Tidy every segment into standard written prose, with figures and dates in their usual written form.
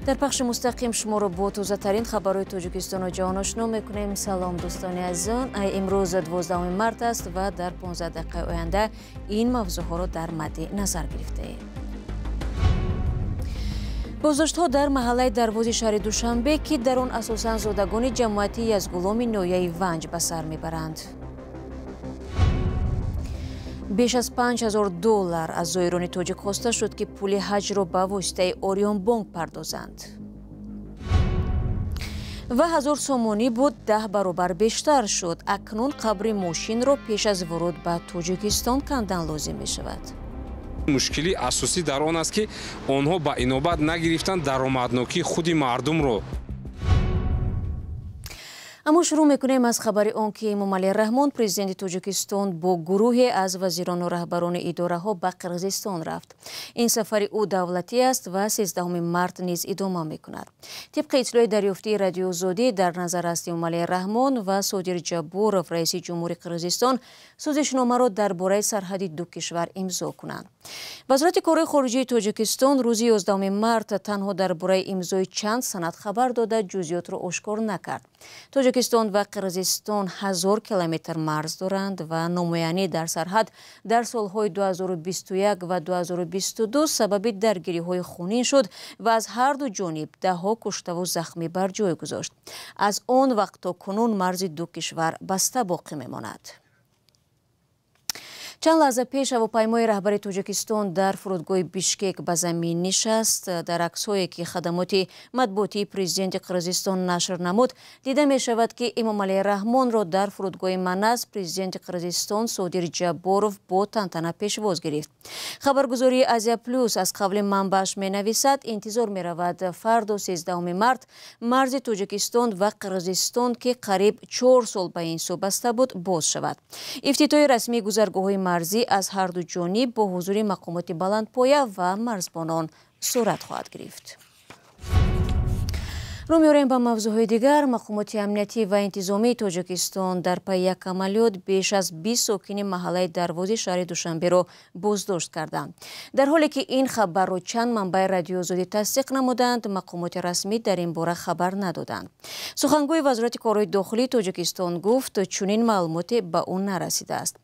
Дар пахши мустақим шуморо бо тозатарин хабарҳои Тоҷикистону ҷаҳон ошно мекунем. Салом, дӯстони азизон. Имрӯз 12 март аст ва дар 15 дақиқаи оянда ин мавзӯъҳоро дар мадди назар гирифтаем. Боздоштҳо дар маҳаллаи Дарвози шаҳри Душанбе, ки дар он асосан зодагони ҷамоати Язгуломи ноҳияи Ванҷ ба сар мебаранд. Беш аз $5000 аз зоирони тоҷик хоста шуд, ки пули ҳаҷро ба воситаи Ориёнбонк пардозанд. Ва 1000 сомонӣ буд 10 баробар бештар шуд. Акнун қабри мошинро пеш аз вуруд ба Тоҷикистон кандан лозим мешавад. Мушкили асосӣ дар он аст, ки онҳо ба инобат нагирифтанд даромаднокии худи мардумро. Аммо шурӯъ мекунем аз хабари он, ки Эмомалӣ Раҳмон, президенти Тоҷикистон, бо гурӯҳе аз вазирону раҳбарони идораҳо ба Қирғизистон рафт. Ин сафари ӯ давлатӣ аст ва 13 март низ идома мекунад. Тибқи иттилои дарёфтии Радиоозодӣ, дар назар аст Эмомалӣ Раҳмон ва Содир Ҷабборов, раиси ҷумҳури Қирғизистон, созишномаро дар бораи сарҳади ду кишвар имзо кунанд. Вазорати корҳои хориҷии Тоҷикистон рӯзи 11 март танҳо дар бораи имзои чанд санад хабар дода, ҷузъиётро ошкор накард. Тоҷикистон ва Қирғизистон 1000 километр марз доранд ва номуайянӣ дар сарҳад дар солҳои 2021 ва 2022 сабаби даргириҳои хунин шуд ва аз ҳар ду ҷониб даҳҳо куштаву захмӣ бар ҷой гузошт. Аз он вақт то кунун марзи ду кишвар баста боқӣ мемонад. Чанд лаҳза пеш ҳавопаймои раҳбари Тоҷикистон дар фурудгоҳи Бишкек ба замин нишаст. Дар аксҳое, ки хадамоти матбуотии президенти Қирғизистон нашр намуд, дида мешавад, ки Эмомалӣ Раҳмонро дар фурудгоҳи Манас президенти Қирғизистон Содир Ҷабборов бо тантана пешвоз гирифт. Хабаргузории Азия Плюс аз қавли манбааш менависад, интизор меравад фардо 13 март марзи Тоҷикистон ва Қирғизистон, ки қариб 4 сол ба ин сӯ баста буд, боз шавад. Ифтитоҳи расмии гузаргоҳҳои марзӣ аз ҳар ду ҷониб бо ҳузури мақомоти баландпоя ва марзбонон сурат хоҳад гирифт. Рӯ меорем ба мавзӯъҳои дигар. Мақомоти амниятӣ ва интизомии Тоҷикистон дар пайи як амалиёт беш аз 20 сокини маҳаллаи Дарвози шаҳри Душанберо боздошт карданд. Дар ҳоле ки ин хабарро чанд манбаи Радиоозодӣ тасдиқ намуданд, мақомоти расмӣ дар ин бора хабар надоданд. Сухангӯи Вазорати корҳои дохилии Тоҷикистон гуфт, чунин маълумоте ба ӯ нарасидааст.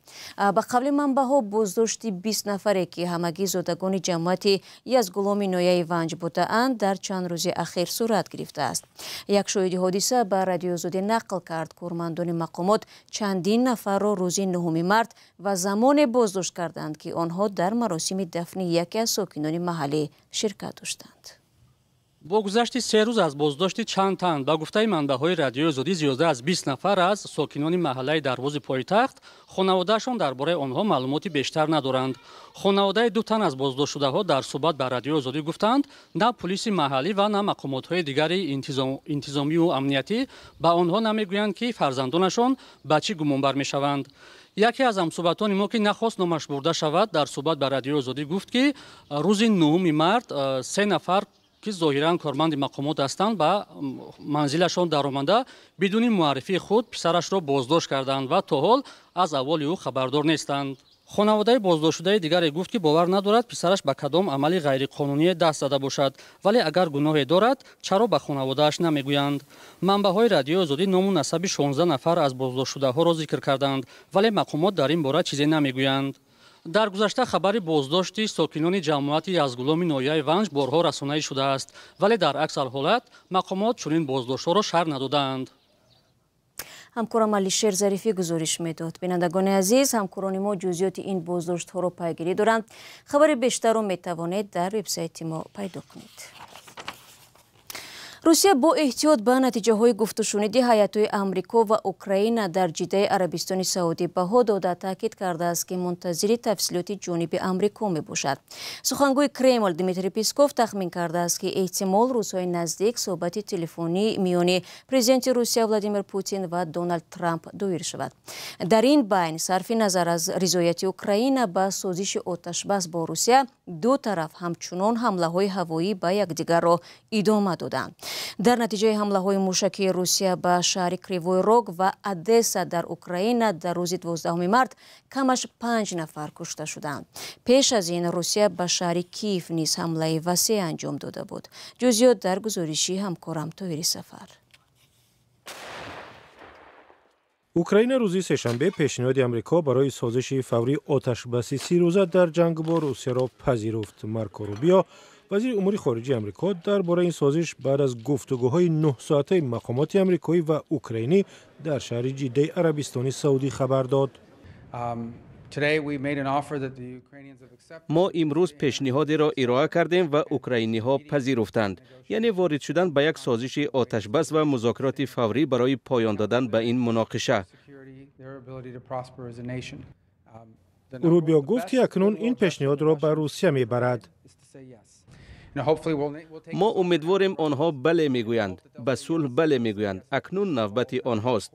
Ба қавли манбаъҳо, боздошти 20 нафаре, ки ҳамагӣ зодагони ҷамоати Язгуломи ноҳияи Ванҷ будаанд, дар чанд рӯзи ахир сурат гирифтааст. Як шоҳиди ҳодиса ба Радиоозодӣ нақл кард, кормандони мақомот чандин нафарро рӯзи 9 март ва замоне боздошт карданд, ки онҳо дар маросими дафни яке аз сокинони маҳаллӣ ширкат доштанд. Бо гузашти 3 рӯз аз боздошти чанд тан, ба гуфтаи манбаъҳои Радиоозодӣ, зиёда аз 20 нафар аз сокинони маҳаллаи Дарвози пойтахт хонаводаашон дар бораи онҳо маълумоти бештар надоранд. Хонаводаи 2 тан аз боздоштшудаҳо дар суҳбат ба Радиоозодӣ гуфтанд, на пулиси маҳаллӣ ва на мақомотҳои дигари интизомию амниятӣ ба онҳо намегӯянд, ки фарзандонашон ба чӣ гумонбар мешаванд. Яке аз ҳамсуҳбатони мо, ки нахост номаш бурда шавад, дар суҳбат ба Радиоозодӣ гуфт, ки рӯзи 9 март 3 нафар, ки зоҳиран корманди мақомот ҳастанд, ба манзилашон даромада бидуни муаррифии худ писарашро боздошт карданд ва то ҳол аз аҳволи ӯ хабардор нестанд. Хонаводаи боздоштшудаи дигаре гуфт, ки бовар надорад писараш ба кадом амали ғайриқонуние даст зада бошад, вале агар гуноҳе дорад, чаро ба хонаводааш намегӯянд. Манбаъҳои Радиоозодӣ ному насаби 16 нафар аз боздоштшудаҳоро зикр карданд, вале мақомот дар ин бора чизе намегӯянд. Дар гузашта хабари боздошти сокинони ҷамоати Язгуломи ноҳияи Ванҷ борҳо расонаӣ шудааст, вале дар аксар ҳолат мақомот чунин боздоштҳоро шарҳ надодаанд. Ҳамкорам Алишер Зарифӣ гузориш медод. Бинандагони азиз, ҳамкорони мо ҷузъиёти ин боздоштҳоро пайгирӣ доранд. Хабари бештарро метавонед дар вебсайти мо пайдо кунед. Русия бо эҳтиёт ба натиҷаҳои гуфтушуниди ҳайатҳои Амрико ва Украина дар Ҷиддаи Арабистони Саудӣ баҳо дода, таъкид кардааст, ки мунтазири тафсилоти ҷониби Амрико мебошад. Сухангӯи Кремл Дмитрий Песков тахмин кардааст, ки эҳтимол рӯзҳои наздик суҳбати телефонӣ миёни президенти Русия Владимир Путин ва Доналд Трамп доир шавад. Дар ин байн, сарфи назар аз ризояти Украина ба созиши оташбас бо Русия, ду тараф ҳамчунон ҳамлаҳои ҳавоӣ ба якдигарро идома доданд. Дар натиҷаи ҳамлаҳои мушакии Русия ба шаҳри Кривой Рог ва Одесса дар Украина дар рӯзи 12 март камаш 5 нафар кушта шуданд. Пеш аз ин Русия ба шаҳри Киев низ ҳамлаи васеъ анҷом дода буд. Ҷузъиёт дар гузориши ҳамкорам Тоҳири Сафар. Украина рӯзи сешанбе пешниҳоди Амрико барои созиши фаврии оташбаси 30 рӯза дар ҷанг бо Русияро пазируфт. Марко Рубио, вазири умури хориҷии Амрико, дар бораи ин созиш баъд аз гуфтугӯҳои 9-соатаи мақомоти амрикоӣ ва украинӣ дар шаҳри Ҷиддаи Арабистони Саудӣ хабар дод. Мо имрӯз пешниҳодеро ироа кардем ва украиниҳо пазируфтанд, яъне ворид шудан ба як созиши оташбас ва музокироти фаврӣ барои поён додан ба ин муноқиша. Рубио гуфт, ки акнун ин пешниҳодро ба Русия мебарад. Мо умедворем, онҳо бале мегӯянд, ба сулҳ бале мегӯянд. Акнун навбати онҳост.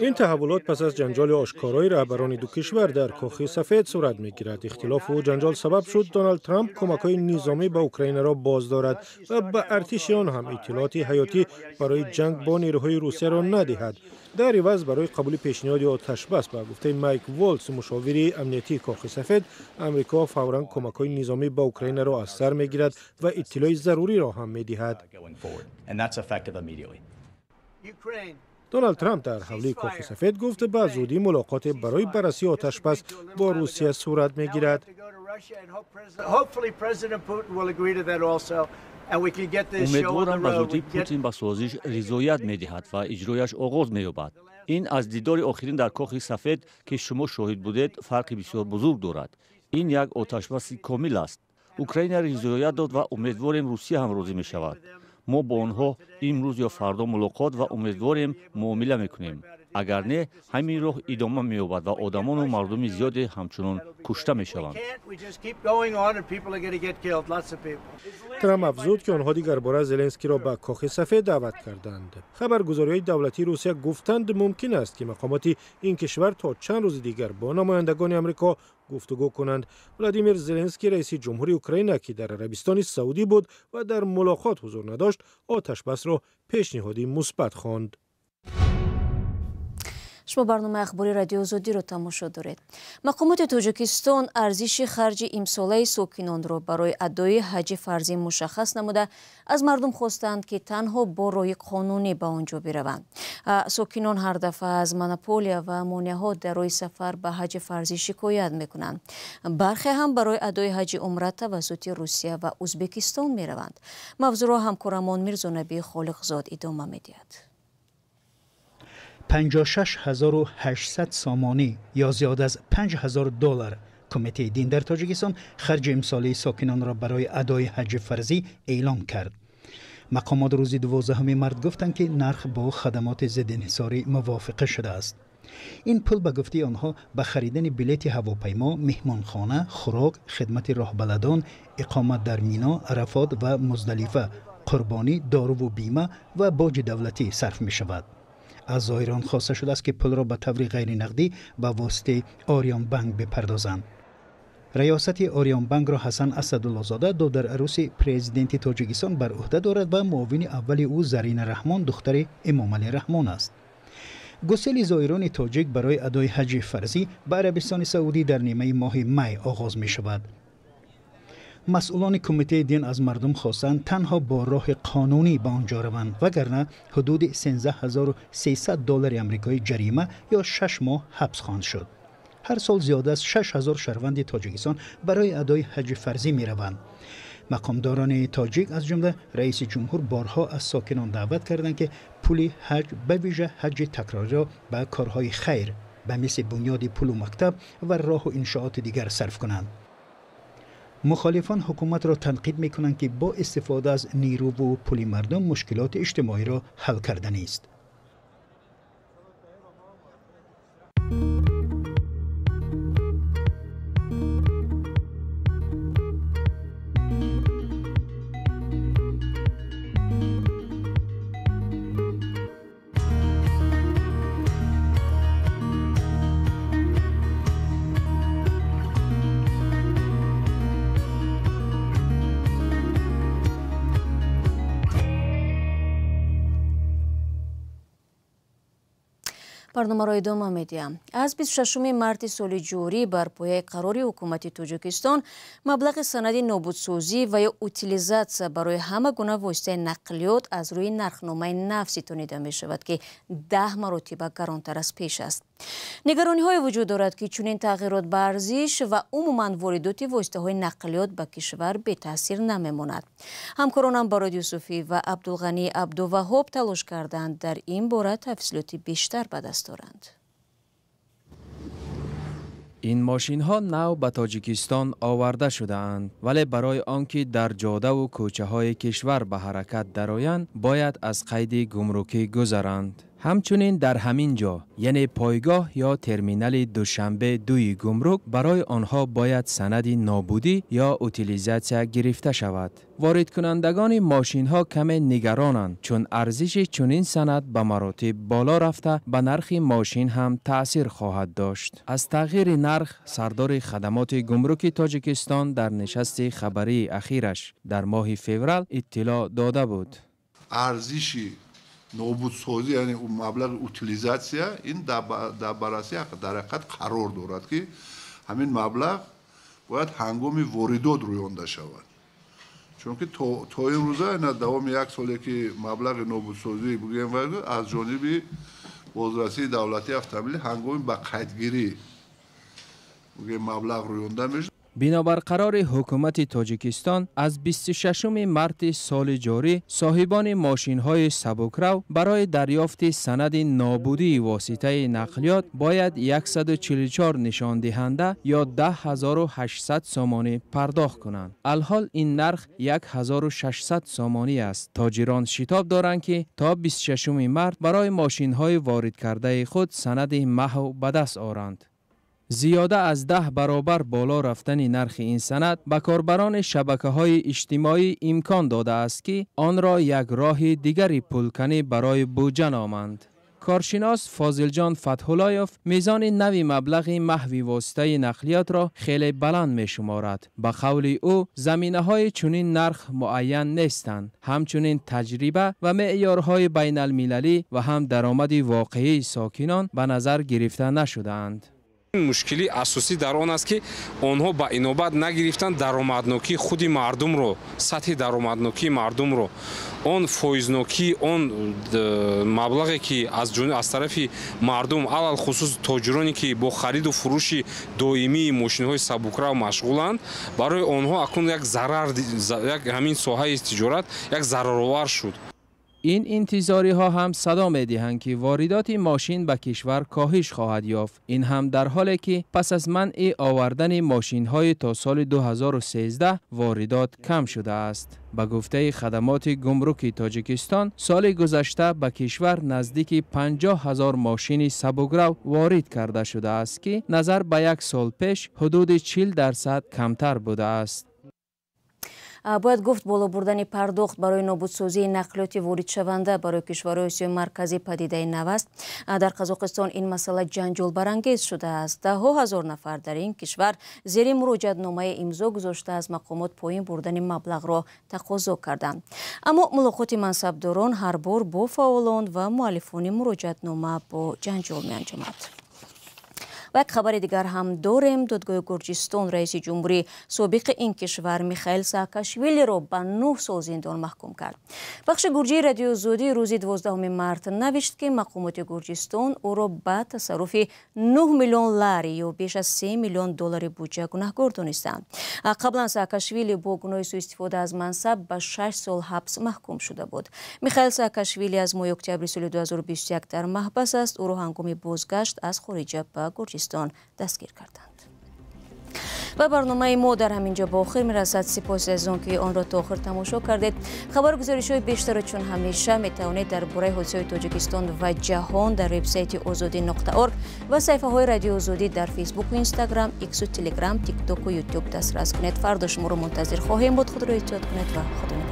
Ин таҳаввулот пас аз ҷанҷоли ошкорои раҳбарони ду кишвар дар Кохи Сафед сурат мегирад. Ихтилофу ҷанҷол сабаб шуд, Доналд Трамп кӯмакҳои низомӣ ба Украинаро боз дорад ва ба артиши он ҳам иттилооти ҳаётӣ барои ҷанг бо нерӯҳои Русияро надиҳад. Дар иваз, барои қабули пешниҳоди оташбас, ба гуфтаи Майк Волтс, мушовири амниятии Кохи Сафед, Амрико фавран кӯмакҳои низомӣ ба Украинаро аз сар мегирад ва иттилои заруриро ҳам медиҳад. Доналд Трамп дар ҳавлии Кохи Сафед гуфт, ба зудӣ мулоқоте барои баррасии оташбас бо Русия сурат мегирад. Умедворам, ба зудӣ Путин ба созиш ризоят медиҳад ва иҷрояш оғоз меёбад. Ин аз дидори охирин дар Кохи Сафед, ки шумо шоҳид будед, фарқи бисёр бузург дорад. Ин як оташбаси комил аст. Украина ризоят дод ва умедворем, Русия ҳам розӣ мешавад. Мо бо онҳо имрӯз ё фардо мулоқот ва умедворем, муомила мекунем. Агар не, ҳамин роҳ идома меёбад ва одамону мардуми зиёде ҳамчунон кушта мешаванд. Трамп афзуд, ки онҳо дигарбора Зеленскиро ба Кохи Сафед даъват карданд. Хабаргузориҳои давлатии Русия гуфтанд, мумкин аст, ки мақомоти ин кишвар то чанд рӯзи дигар бо намояндагони Амрико гуфтугӯ кунанд. Владимир Зеленский, раиси ҷумҳури Украина, ки дар Арабистони Саудӣ буд ва дар мулоқот ҳузур надошт, оташбасро пешниҳоди мусбат хонд. Шумо барномаи ахбори Радиои Озодиро тамошо доред. Мақомоти Тоҷикистон арзиши харҷи имсолаи сокинонро барои адои ҳаҷи фарзӣ мушаххас намуда, аз мардум хостанд, ки танҳо бо роҳи қонунӣ ба он ҷо бираванд. Сокинон ҳар дафъа аз монополия ва монеаҳо дар роҳи сафар ба ҳаҷи фарзӣ шикоят мекунанд. Бархе ҳам барои адои ҳаҷи умра тавассути Русия ва Ӯзбекистон мераванд. Мавзӯъро ҳамкорамон Мирзонаби Холиқзод идома медиҳад. 56 800 сомонӣ ё зиёд аз 5000 доллар. Кумитаи дин дар Тоҷикистон харҷи имсолии сокинонро барои адои ҳаҷи фарзӣ эълон кард. Мақомот рӯзи 12 март гуфтанд, ки нарх бо хадамоти зиддиинҳисорӣ мувофиқа шудааст. Ин пул, ба гуфтаи онҳо, ба харидани билети ҳавопаймо, меҳмонхона, хӯрок, хидмати роҳбаладон, иқомат дар Мино, Арафот ва Муздалифа, қурбонӣ, доруву бима ва боҷи давлатӣ сарф мешавад. Аз зоирон хоста шудааст, ки пулро ба таври ғайринақдӣ ба воситаи Ориёнбанк бипардозанд. Раёсати Ориёнбанкро Ҳасан Асадуллозода, додараруси президенти Тоҷикистон, бар ӯҳда дорад ва муовини аввали ӯ Зарина Раҳмон, духтари Эмомалӣ Раҳмон аст. Гусели зоирони тоҷик барои адои ҳаҷи фарзӣ ба Арабистони Саудӣ дар нимаи моҳи май оғоз мешавад. Масъулони кумитаи дин аз мардум хостанд, танҳо бо роҳи қонунӣ ба он ҷо раванд, вагарна ҳудуди 13 300 доллари амрикоӣ ҷарима ё 6 моҳ ҳабс хоҳанд шуд. Ҳар сол зиёда аз 6000 шаҳрванди Тоҷикистон барои адои ҳаҷи фарзӣ мераванд. Мақомдорони тоҷик, аз ҷумла раиси ҷумҳур, борҳо аз сокинон даъват карданд, ки пули ҳаҷ, ба вижа ҳаҷи такрориро, ба корҳои хайр, ба мисли бунёди пулу мактаб ва роҳу иншооти дигар сарф кунанд. Мухолифон ҳукуматро танқид мекунанд, ки бо истифода аз нерӯву пули мардум мушкилоти иҷтимоиро ҳал карданист. Барномаро идома медиҳам. Аз 26 марти соли ҷорӣ бар пояи қарори ҳукумати Тоҷикистон маблағи санади нобудсозӣ ва ё утилизатсия барои ҳама гуна воситаи нақлиёт аз рӯи нархномаи нав ситонида мешавад, ки 10 маротиба гаронтар аз пеш аст. Нигарониҳое вуҷуд дорад, ки чунин тағйирот ба арзиш ва умуман воридоти воситаҳои нақлиёт ба кишвар бетаъсир намемонад. Ҳамкоронам Барод Юсуфӣ ва Абдулғанӣ Абдуваҳоб талош карданд дар ин бора тафсилоти бештар ба даст доранд. Ин мошинҳо нав ба Тоҷикистон оварда шудаанд, вале барои он ки дар ҷодаву кӯчаҳои кишвар ба ҳаракат дароянд, бояд аз қайди гумрукӣ гузаранд. Ҳамчунин дар ҳамин ҷо, яъне пойгоҳ ё терминали Душанбе дуи гумрук, барои онҳо бояд санади нобудӣ ё утилизатсия гирифта шавад. Воридкунандагони мошинҳо каме нигаронанд, чун арзиши чунин санад ба маротиб боло рафта ба нархи мошин ҳам таъсир хоҳад дошт. Аз тағйири нарх сардори хадамоти гумруки Тоҷикистон дар нишасти хабарии ахираш дар моҳи феврал иттилоъ дода буд. Арзиши нобудсозӣ, яъне маблағи утилизатсия, ин дар баррасӣ дар ҳақиқат қарор дорад, ки ҳамин маблағ бояд ҳангоми воридот рӯёнда шавад. Чунки то имрӯза ина давоми як соле ки маблағи нобудсозӣ бигӯем аз ҷониби бозрасии давлатии автомобилӣ ҳангоми ба қайдгирӣ бигӯем маблағ рӯёнда мешуд. Бинобар қарори ҳукумати Тоҷикистон аз 26 марти соли ҷорӣ соҳибони мошинҳои сабукрав барои дарёфти санади нобудии воситаи нақлиёт бояд 144 нишондиҳанда ё 10800 сомонӣ пардохт кунанд. Алҳол ин нарх 1600 сомонӣ аст. Тоҷирон шитоб доранд, ки то 26 март барои мошинҳои воридкардаи худ санади маҳв ба даст оранд. Зиёда аз 10 баробар боло рафтани нархи ин санад ба корбарони шабакаҳои иҷтимоӣ имкон додааст, ки онро як роҳи дигари пулканӣ барои буҷа номанд. Коршинос Фозилҷон Фатҳуллоев мизони нави маблағи маҳви воситаи нақлиётро хеле баланд мешуморад. Ба қавли ӯ, заминаҳои чунин нарх муайян нестанд. Ҳамчунин таҷриба ва меъёрҳои байналмилалӣ ва ҳам даромади воқеии сокинон ба назар гирифта нашудаанд. Мушкили асосӣ дар он аст, ки онҳо ба инобат нагирифтанд даромаднокии худи мардумро, сатҳи даромаднокии мардумро, он фоизнокии он маблағе ки аз тарафи мардум, алалхусус тоҷироне ки бо хариду фурӯши доимии мошинҳои сабукрав машғуланд, барои онҳо акнун як зарар, як ҳамин соҳаи тиҷорат як зараровар шуд. Ин интизориҳо ҳам садо медиҳанд, ки воридоти мошин ба кишвар коҳиш хоҳад ёфт. Ин ҳам дар ҳоле ки пас аз манъи овардани мошинҳои то соли 2013 воридот кам шудааст. Ба гуфтаи хадамоти гумруки Тоҷикистон, соли гузашта ба кишвар наздики 50 000 мошини сабукрав ворид карда шудааст, ки назар ба як сол пеш ҳудуди 40% камтар будааст. Бояд гуфт, боло бурдани пардохт барои нобудсозии нақлиёти воридшаванда барои кишварҳои Осиёи Марказӣ падидаи нав аст. Дар Қазоқистон ин масъала ҷанҷолбарангез шудааст. Даҳҳо ҳазор нафар дар ин кишвар зери муроҷиатномаи имзо гузошта аз мақомот поин бурдани маблағро тақозо карданд. Аммо мулоқоти мансабдорон ҳар бор бо фаъолон ва муаллифони муроҷиатнома бо ҷанҷол меанҷомад. Ва як хабари дигар ҳам дорем. Додгоҳи Гурҷистон раиси ҷумҳурии собиқи ин кишвар Михаил Саакашвилиро ба 9 сол зиндон маҳкум кард. Бахши гурҷии Радиои Озодӣ рӯзи 12 март навишт, ки мақомоти Гурҷистон ӯро ба тасарруфи 9 миллион лари ё беш аз 3 миллион доллари буҷа гунаҳгор донистанд. Қаблан Саакашвили бо гуноҳи суистифода аз мансаб ба 6 сол ҳабс маҳкум шуда буд. Михаил Саакашвили аз моҳи октябри соли 2021 дар маҳбас аст. Ӯро ҳангоми бозгашт аз хориҷа ба Гурҷистон дастгир карданд. Ва барномаи мо дар ҳамин ҷо ба охир мерасад. Сипос аз он ки онро то охир тамошо кардед. Хабару гузоришҳои бештарро чун ҳамеша метавонед дар бораи ҳодисаҳои Тоҷикистон ва ҷаҳон дар вебсайти ozodi.org ва саҳифаҳои Радиои Озодӣ дар Фейсбуку, Инстаграм, Иксу, Телеграм, Тиктоку, Ютуб дастрас кунед. Фардо шуморо мунтазир хоҳем буд. Худро эҳтиёт кунед ва Худо